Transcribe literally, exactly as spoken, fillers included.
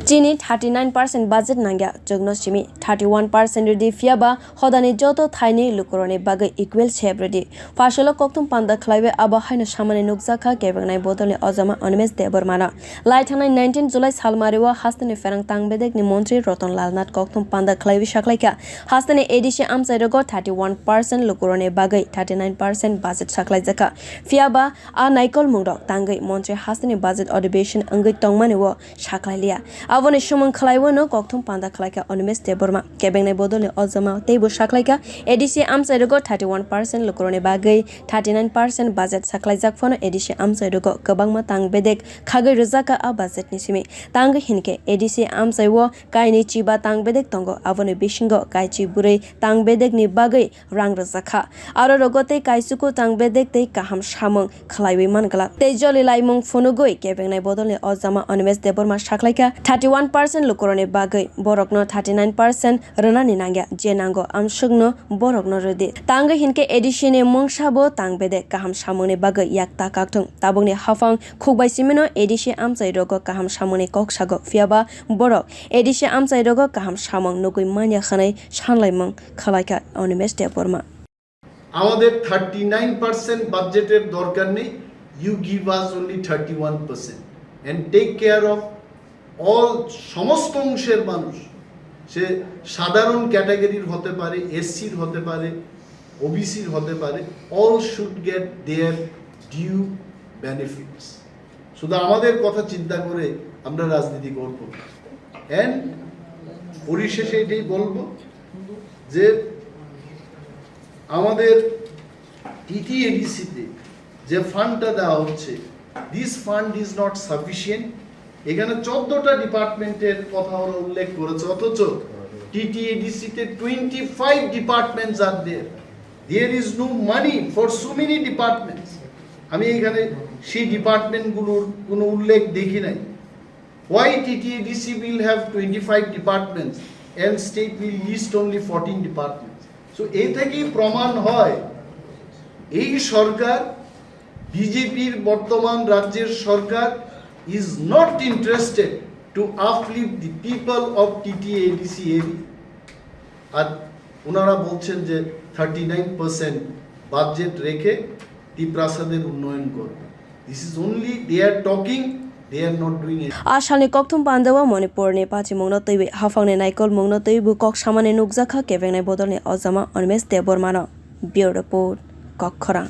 Chini thirty nine percent budget nangya, chwkno simi thirty one percent rwdi, phiyaba hodani joto thaini lukurokni bagwi equal sep rwdi. Phaisalo kokthum panda khlaiwi abo haino samani nukjakha kebengnai bodolni ojama Animesh Debbarmano. Lai thangnai nineteen July salmario hasteni pherang tangbedekni montri Ratan Lal Nath kokthum panda khlaiwi sakhlaikha, hasteni A D C amchairogo thirty one percent lukurokni bagwi thirty nine percent budget sakhlaijakha. Phiyaba a naikolmungrok tangwi montri hasteni budget adhibeshon wngwi tongmani o sakhlai liya. Aboni swmwng khlaiwino kokthum panda khlaikha Animesh Debbarma. Kebengnai bodolni ojama teibo sakhlaikha, A D C amchairogo thirty one percent lukurokni bagwi thirty nine percent budget sakhlaijak phano A D C amchairogo kwbangma tangbedek khagwi rwjakha a budgetni simi. Tangwi hinkhe A D C amchaio kainwi chiba tangbedek tongo, aboni bisingo kaichi bwrwi tangbedekni bagwi rang rwjakha. Aro rogo tei kaisuku tangbedek tei kaham samung khlaiwi man glak. Tei joli laimung phunugwi kebengnai bodolni ojama Animesh Debbarma sakhlaikha, thirty one percent lukurokni bagwi borokno thirty nine percent rwnani nangya, je nango amsukno borokno rwdi. Tangwi hinkhe A D C ni mungsabo tangbedek kaham samungni bagwi yak ta kakthung. Tabukni haphang khukbai simino A D C amchairogo kaham samungni kok sago, phiyaba borok A D C amchairogo kaham samung nugwi manya hwnwi sanlaimung khlaikha Animesh Debbarma. আমাদের thirty nine percent বাজেটের দরকার নেই, you give us only thirty one percent and take care of all, সমস্ত অংশের মানুষ, সে সাধারণ ক্যাটাগরির হতে পারে, এসসির হতে পারে, ওবিসির হতে পারে, all should get their due benefits. শুধু আমাদের কথা চিন্তা করে আমরা রাজনীতি করব না। অ্যান্ড পরিশেষে এটাই বলবো যে আমাদের টিটিএডিসিতে যে ফান্ডটা দেওয়া হচ্ছে, this fund is not sufficient। এখানে চোদ্দটা ডিপার্টমেন্টের কথা ওরা উল্লেখ করেছে, অথচ টিটিএডিসিতে twenty five departments are there, there is no money for so many departments। আমি এখানে সেই ডিপার্টমেন্টগুলোর কোনো উল্লেখ দেখি নাই। Why TTADC will have twenty five departments and state will list only fourteen departments? So এ থেকেই প্রমাণ হয় এই সরকার, বিজেপির বর্তমান রাজ্যের সরকার, is not interested to uplift the people of TTADC area। আর ওনারা বলছেন যে থার্টি নাইন পার্সেন্ট বাজেট রেখে তিপ্রাসাদের উন্নয়ন করবে। This is only they are talking, they are not doing it. A salni kokthum pandao Manipurni pachimungno twiwi haphangni naikolmungno twiwi kok samani nukjakha kebengnai bodolni ojama Animesh Debbarmano. Bureau Report, Kokkhorang.